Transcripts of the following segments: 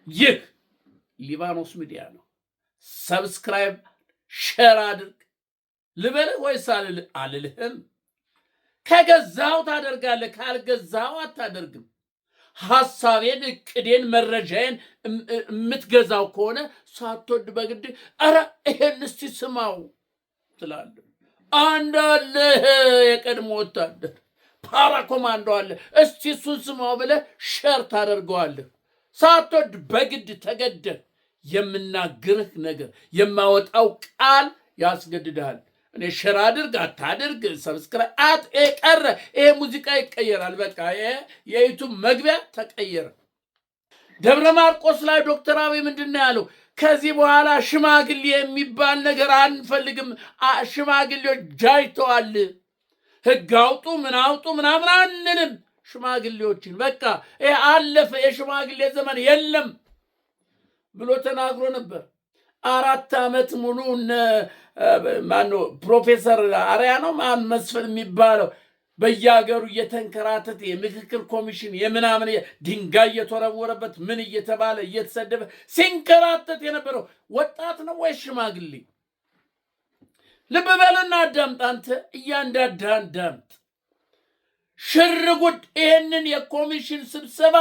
ይህ ሊባኖስ ሚዲያ ነው። Subscribe፣ share አድርግ ልበልህ ወይስ አልልህም? ከገዛው ታደርጋለህ፣ ካልገዛው አታደርግም። ሐሳቤን፣ እቅዴን፣ መረጃዬን የምትገዛው ከሆነ ሳትወድ በግድ ኧረ ይሄን እስቲ ስማው ትላለህ። አንድ አለ፣ የቀድሞ ወታደር ፓራ ኮማንዶ አለ፣ እስቲ እሱን ስማው ብለህ share ታደርገዋለህ። ሳትወድ በግድ ተገደህ የምናግርህ ነገር፣ የማወጣው ቃል ያስገድድሃል። እኔ share አድርግ አታድርግ፣ subscribe አት ቀረ። ይሄ ሙዚቃ ይቀየራል። በቃ የ YouTube መግቢያ ተቀየረ። ደብረ ማርቆስ ላይ ዶክተር አብይ ምንድን ነው ያለው? ከዚህ በኋላ ሽማግሌ የሚባል ነገር አንፈልግም። ሽማግሌዎች ጃጅተዋል። ህግ አውጡ ምን አውጡ ምናምን አንልም። ሽማግሌዎችን በቃ ይሄ አለፈ፣ የሽማግሌ ዘመን የለም ብሎ ተናግሮ ነበር። 4 ዓመት ሙሉ እነ ማነው፣ ፕሮፌሰር አርያ ነው ማን መስፍን የሚባለው በየሀገሩ እየተንከራተተ የምክክር ኮሚሽን የምናምን ድንጋይ እየተወረወረበት ምን እየተባለ እየተሰደበ ሲንከራተት የነበረው ወጣት ነው ወይ ሽማግሌ? ልብ በልና አዳምጥ። አንተ እያንዳንድ አዳምጥ። ሽርጉድ ይህንን የኮሚሽን ስብሰባ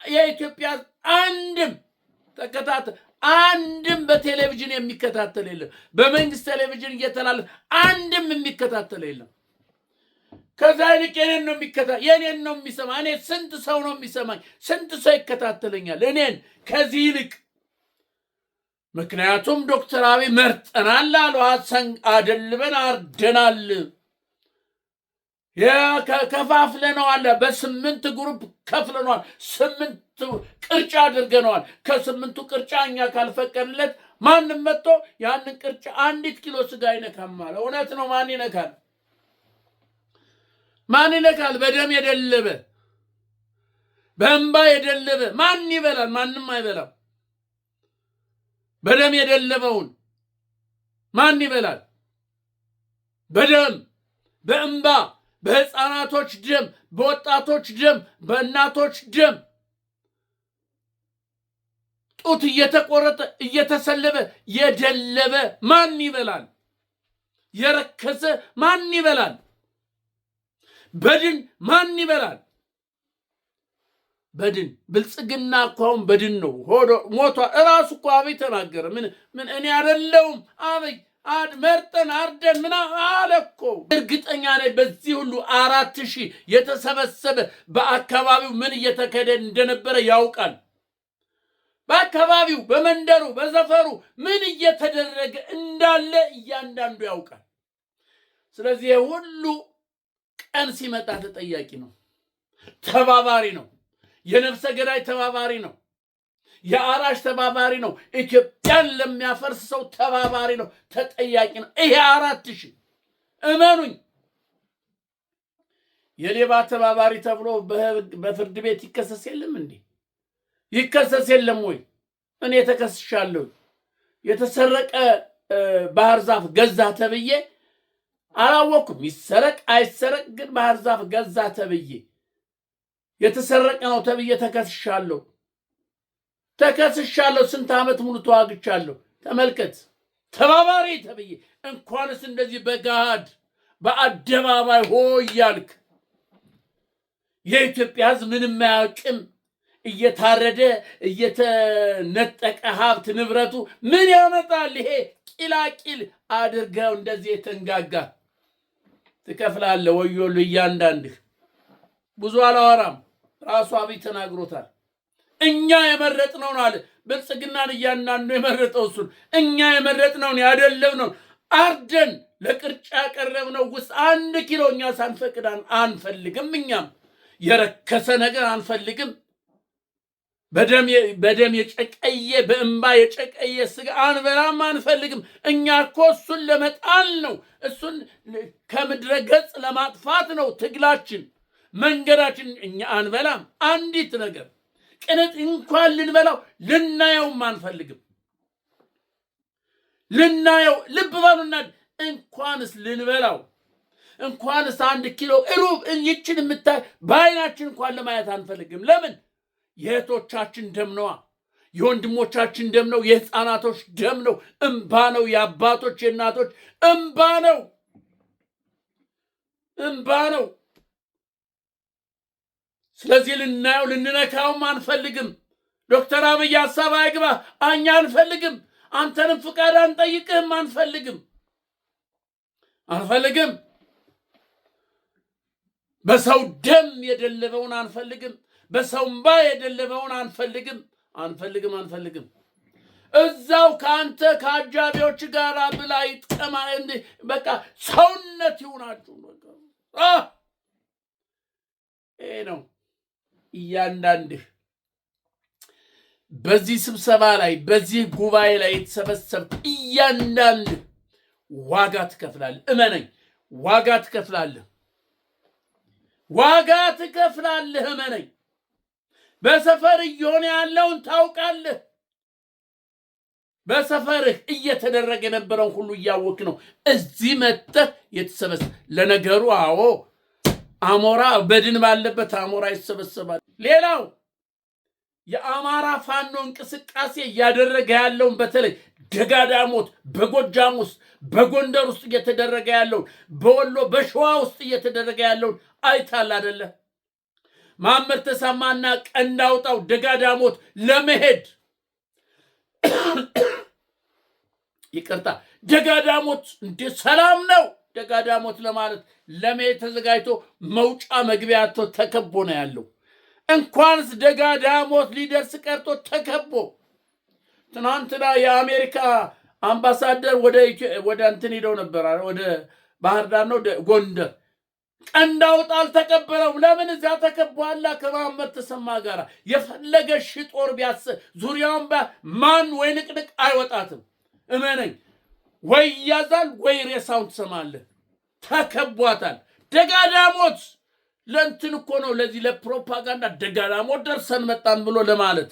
የኢትዮጵያ አንድም ተከታተ አንድም በቴሌቪዥን የሚከታተል የለም። በመንግስት ቴሌቪዥን እየተላለፈ አንድም የሚከታተል የለም። ከዛ ይልቅ የኔን ነው የሚከታ የኔን ነው የሚሰማ። እኔ ስንት ሰው ነው የሚሰማኝ? ስንት ሰው ይከታተለኛል እኔን ከዚህ ይልቅ? ምክንያቱም ዶክተር አብይ መርጠናል አሉ። አደልበን አርደናል፣ ከፋፍለነዋል። በስምንት group ከፍለነዋል። ስምንት ቅርጫ አድርገነዋል። ከስምንቱ ቅርጫ እኛ ካልፈቀድንለት ማንም መጥቶ ያንን ቅርጫ አንዲት ኪሎ ስጋ አይነካም አለ። እውነት ነው። ማን ይነካል? ማን ይነካል? በደም የደለበ፣ በእንባ የደለበ ማን ይበላል? ማንም አይበላም። በደም የደለበውን ማን ይበላል? በደም፣ በእንባ፣ በሕፃናቶች ደም፣ በወጣቶች ደም፣ በእናቶች ደም ጡት እየተቆረጠ እየተሰለበ የደለበ ማን ይበላል? የረከሰ ማን ይበላል? በድን ማን ይበላል? በድን ብልጽግና እኮ አሁን በድን ነው፣ ሆዶ ሞቷል። እራሱ እኮ አብይ ተናገረ። ምን ምን እኔ አይደለሁም አብይ መርጠን አርደን ምና አለ እኮ። እርግጠኛ ነኝ በዚህ ሁሉ 4000 የተሰበሰበ በአካባቢው ምን እየተካሄደ እንደነበረ ያውቃል። በአካባቢው፣ በመንደሩ፣ በሰፈሩ ምን እየተደረገ እንዳለ እያንዳንዱ ያውቃል። ስለዚህ ሁሉ ቀን ሲመጣ ተጠያቂ ነው፣ ተባባሪ ነው፣ የነፍሰ ገዳይ ተባባሪ ነው፣ የአራሽ ተባባሪ ነው፣ ኢትዮጵያን ለሚያፈርስ ሰው ተባባሪ ነው፣ ተጠያቂ ነው። ይሄ 4000 እመኑኝ፣ የሌባ ተባባሪ ተብሎ በፍርድ ቤት ይከሰስ የለም እንዴ? ይከሰስ የለም ወይ? እኔ ተከስሻለሁ። የተሰረቀ ባህር ዛፍ ገዛ ተብዬ አላወቅኩም። ይሰረቅ አይሰረቅ ግን ባህር ዛፍ ገዛ ተብዬ፣ የተሰረቀ ነው ተብዬ ተከስሻለሁ። ተከስሻለሁ። ስንት ዓመት ሙሉ ተዋግቻለሁ። ተመልከት፣ ተባባሪ ተብዬ እንኳንስ እንደዚህ በገሃድ በአደባባይ ሆ እያልክ የኢትዮጵያ ሕዝብ ምንም አያውቅም። እየታረደ እየተነጠቀ ሀብት ንብረቱ ምን ያመጣል? ይሄ ቂላቂል አድርገው እንደዚህ የተንጋጋ ትከፍላለህ። ወዮልህ እያንዳንድህ። ብዙ አላወራም። ራሱ አብይ ተናግሮታል። እኛ የመረጥነውን አለ። ብልጽግናን እያንዳንዱ የመረጠው እሱን፣ እኛ የመረጥነውን ያደለብነውን አርደን ለቅርጫ ያቀረብነው ውስጥ 1 ኪሎ እኛ ሳንፈቅድ አንፈልግም። እኛም የረከሰ ነገር አንፈልግም። በደም የጨቀየ፣ በእንባ የጨቀየ ስጋ አንበላም፣ አንፈልግም። እኛ እኮ እሱን ለመጣል ነው፣ እሱን ከምድረ ገጽ ለማጥፋት ነው ትግላችን፣ መንገዳችን። እኛ አንበላም አንዲት ነገር ቅንጥ እንኳን ልንበላው ልናየውም አንፈልግም። ልናየው፣ ልብ በሉና፣ እንኳንስ ልንበላው፣ እንኳንስ 1 ኪሎ ሩብ ይችን የምታይ በአይናችን እንኳን ለማየት አንፈልግም። ለምን? የእህቶቻችን ደም ነዋ። የወንድሞቻችን ደም ነው። የህፃናቶች ደም ነው። እምባ ነው። የአባቶች የእናቶች እምባ ነው። እምባ ነው። ስለዚህ ልናየው ልንነካውም አንፈልግም። ዶክተር አብይ ሀሳብ አይግባ፣ እኛ አንፈልግም። አንተንም ፍቃድ አንጠይቅህም። አንፈልግም፣ አንፈልግም። በሰው ደም የደለበውን አንፈልግም። በሰው እምባ የደለበውን አንፈልግም፣ አንፈልግም፣ አንፈልግም። እዛው ከአንተ ከአጃቢዎች ጋር ብላ ይጥቀማ። በቃ ሰውነት ይሁናችሁ። ይሄ ነው። እያንዳንድህ በዚህ ስብሰባ ላይ፣ በዚህ ጉባኤ ላይ የተሰበሰብክ እያንዳንድህ ዋጋ ትከፍላለህ። እመነኝ፣ ዋጋ ትከፍላለህ። ዋጋ ትከፍላለህ። እመነኝ። በሰፈር እየሆነ ያለውን ታውቃለህ። በሰፈርህ እየተደረገ የነበረውን ሁሉ እያወክ ነው እዚህ መጥተህ የተሰበሰብ። ለነገሩ አዎ፣ አሞራ በድን ባለበት አሞራ ይሰበሰባል። ሌላው የአማራ ፋኖ እንቅስቃሴ እያደረገ ያለውን፣ በተለይ ደጋዳሞት በጎጃም ውስጥ፣ በጎንደር ውስጥ እየተደረገ ያለውን፣ በወሎ በሸዋ ውስጥ እየተደረገ ያለውን አይታል አደለ? መሐመድ ተሰማና ቀንዳውጣው ደጋዳሞት ለመሄድ፣ ይቅርታ፣ ደጋዳሞት እንደ ሰላም ነው ደጋዳሞት ለማለት ለመሄድ ተዘጋጅቶ መውጫ መግቢያ አጥቶ ተከቦ ነው ያለው። እንኳንስ ደጋዳሞት ሊደርስ ቀርቶ ተከቦ። ትናንትና የአሜሪካ አምባሳደር ወደ እንትን ሄደው ነበር፣ ወደ ባህር ዳር ነው ጎንደር። ቀንዳውጣ አልተቀበለውም። ለምን? እዚያ ተከቧላ ከመሐመድ ተሰማ ጋር። የፈለገ ሺ ጦር ቢያስ ዙሪያውን ማን ወይ ንቅንቅ አይወጣትም። እመነኝ፣ ወይ ይያዛል ወይ ሬሳውን ትሰማለህ። ተከቧታል። ደጋዳሞት ለእንትን እኮ ነው፣ ለዚህ ለፕሮፓጋንዳ ደጋዳሞት ደርሰን መጣን ብሎ ለማለት።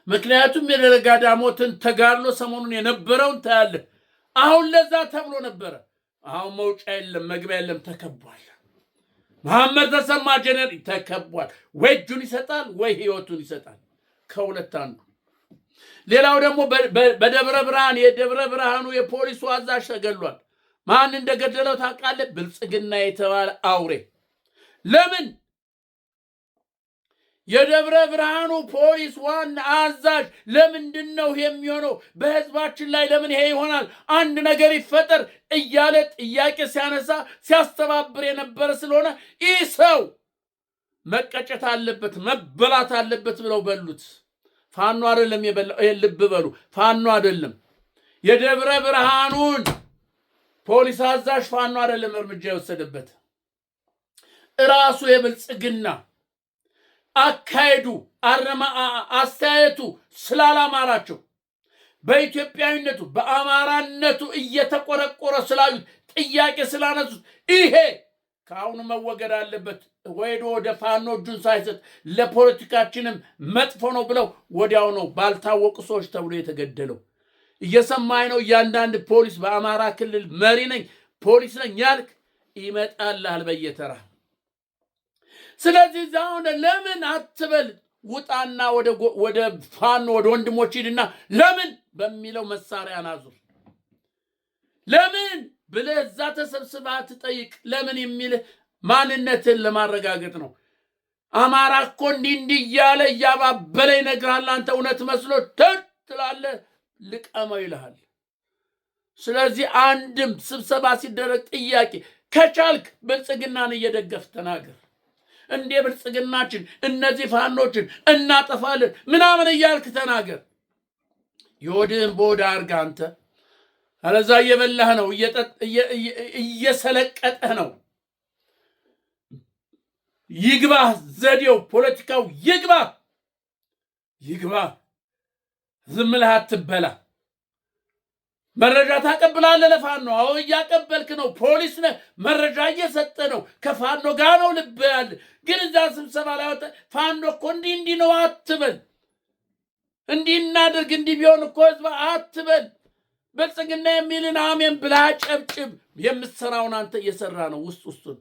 ምክንያቱም የደጋዳሞትን ተጋድሎ ሰሞኑን የነበረውን ታያለህ። አሁን ለዛ ተብሎ ነበረ። አሁን መውጫ የለም፣ መግቢያ የለም፣ ተከቧል። መሐመድ ተሰማ ጀነራል ተከቧል። ወይ እጁን ይሰጣል ወይ ህይወቱን ይሰጣል። ከሁለት አንዱ። ሌላው ደግሞ በደብረ ብርሃን የደብረ ብርሃኑ የፖሊሱ አዛዥ ተገሏል። ማን እንደገደለው ታውቃለህ? ብልጽግና የተባለ አውሬ። ለምን የደብረ ብርሃኑ ፖሊስ ዋና አዛዥ ለምንድን ነው የሚሆነው? በህዝባችን ላይ ለምን ይሄ ይሆናል? አንድ ነገር ይፈጠር እያለ ጥያቄ ሲያነሳ ሲያስተባብር የነበረ ስለሆነ ይህ ሰው መቀጨት አለበት፣ መበላት አለበት ብለው በሉት። ፋኖ አይደለም የበላው። ይሄን ልብ በሉ። ፋኖ አይደለም። የደብረ ብርሃኑን ፖሊስ አዛዥ ፋኖ አይደለም እርምጃ የወሰደበት፣ እራሱ የብልጽግና አካሄዱ አረማ አስተያየቱ ስላላማራቸው፣ በኢትዮጵያዊነቱ በአማራነቱ እየተቆረቆረ ስላዩት፣ ጥያቄ ስላነሱት፣ ይሄ ከአሁኑ መወገድ አለበት፣ ወይዶ ወደ ፋኖ እጁን ሳይሰጥ ለፖለቲካችንም መጥፎ ነው ብለው ወዲያው ነው ባልታወቁ ሰዎች ተብሎ የተገደለው። እየሰማኝ ነው። እያንዳንድ ፖሊስ በአማራ ክልል መሪ ነኝ፣ ፖሊስ ነኝ ያልክ ይመጣልሃል በየተራ። ስለዚህ እዛ ሆነ ለምን አትበል። ውጣና ወደ ፋኖ ወደ ወንድሞች ሂድና ለምን በሚለው መሳሪያ ናዙር ለምን ብለህ እዛ ተሰብስበህ አትጠይቅ። ለምን የሚልህ ማንነትን ለማረጋገጥ ነው። አማራ እኮ እንዲህ እንዲህ እያለ እያባበለ ይነግርሃል። አንተ እውነት መስሎ ትላለህ፣ ልቀመው ይልሃል። ስለዚህ አንድም ስብሰባ ሲደረግ ጥያቄ ከቻልክ ብልጽግናን እየደገፍ ተናገር። እንዴ ብልጽግናችን እነዚህ ፋኖችን እናጠፋለን ምናምን እያልክ ተናገር። የሆድህን በሆድ አድርገህ አንተ አለዛ እየበላህ ነው፣ እየሰለቀጠህ ነው። ይግባህ ዘዴው፣ ፖለቲካው ይግባህ፣ ይግባህ። ዝም ብለህ አትበላ። መረጃ ታቀብላለህ ለፋኖ። አዎ እያቀበልክ ነው። ፖሊስ ነህ፣ መረጃ እየሰጠ ነው። ከፋኖ ጋር ነው ልብ ያለ። ግን እዛ ስብሰባ ላይ ወጥተህ ፋኖ እኮ እንዲህ እንዲህ ነው አትበል። እንዲህ እናድርግ፣ እንዲህ ቢሆን እኮ ህዝብ አትበል። ብልጽግና የሚልን አሜን ብላ ጨብጭብ። የምትሰራውን አንተ እየሰራ ነው። ውስጥ ውስጡን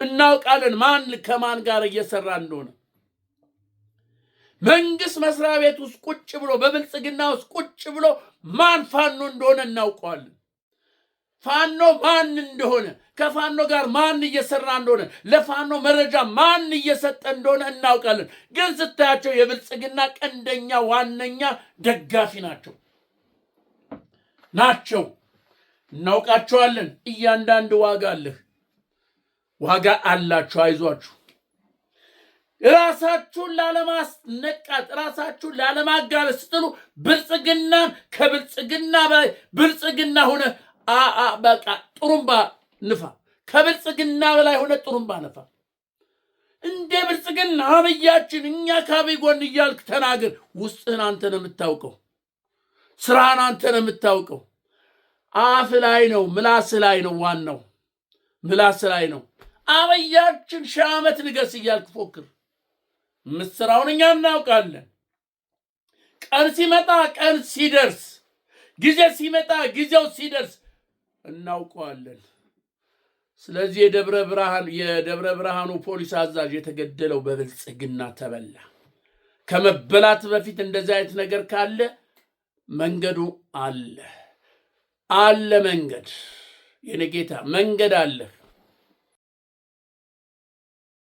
እናውቃለን፣ ማን ከማን ጋር እየሰራ እንደሆነ። መንግስት መስሪያ ቤት ውስጥ ቁጭ ብሎ፣ በብልጽግና ውስጥ ቁጭ ብሎ ማን ፋኖ እንደሆነ እናውቀዋለን። ፋኖ ማን እንደሆነ፣ ከፋኖ ጋር ማን እየሰራ እንደሆነ፣ ለፋኖ መረጃ ማን እየሰጠ እንደሆነ እናውቃለን። ግን ስታያቸው የብልጽግና ቀንደኛ ዋነኛ ደጋፊ ናቸው። እናውቃቸዋለን። እያንዳንድ ዋጋ አለህ፣ ዋጋ አላችሁ። አይዟችሁ። ራሳችሁን ላለማስነቃት፣ ራሳችሁን ላለማጋለጥ ስትሉ ብልጽግናን ከብልጽግና በላይ ብልጽግና ሆነ በቃ ጥሩምባ ንፋ። ከብልጽግና በላይ ሆነ ጥሩምባ ንፋ። እንደ ብልጽግና አብያችን እኛ ከአብይ ጎን እያልክ ተናገር። ውስጥህን አንተ ነው የምታውቀው። ስራህን አንተ ነው የምታውቀው። አፍ ላይ ነው፣ ምላስ ላይ ነው፣ ዋናው ምላስ ላይ ነው። አብያችን 1000 ዓመት ንገስ እያልክ ፎክር። ምስራውን እኛ እናውቃለን። ቀን ሲመጣ፣ ቀን ሲደርስ፣ ጊዜ ሲመጣ፣ ጊዜው ሲደርስ እናውቀዋለን። ስለዚህ የደብረ ብርሃኑ ፖሊስ አዛዥ የተገደለው በብልጽግና ተበላ። ከመበላት በፊት እንደዚህ አይነት ነገር ካለ መንገዱ አለ፣ አለ መንገድ፣ የኔ ጌታ መንገድ አለህ።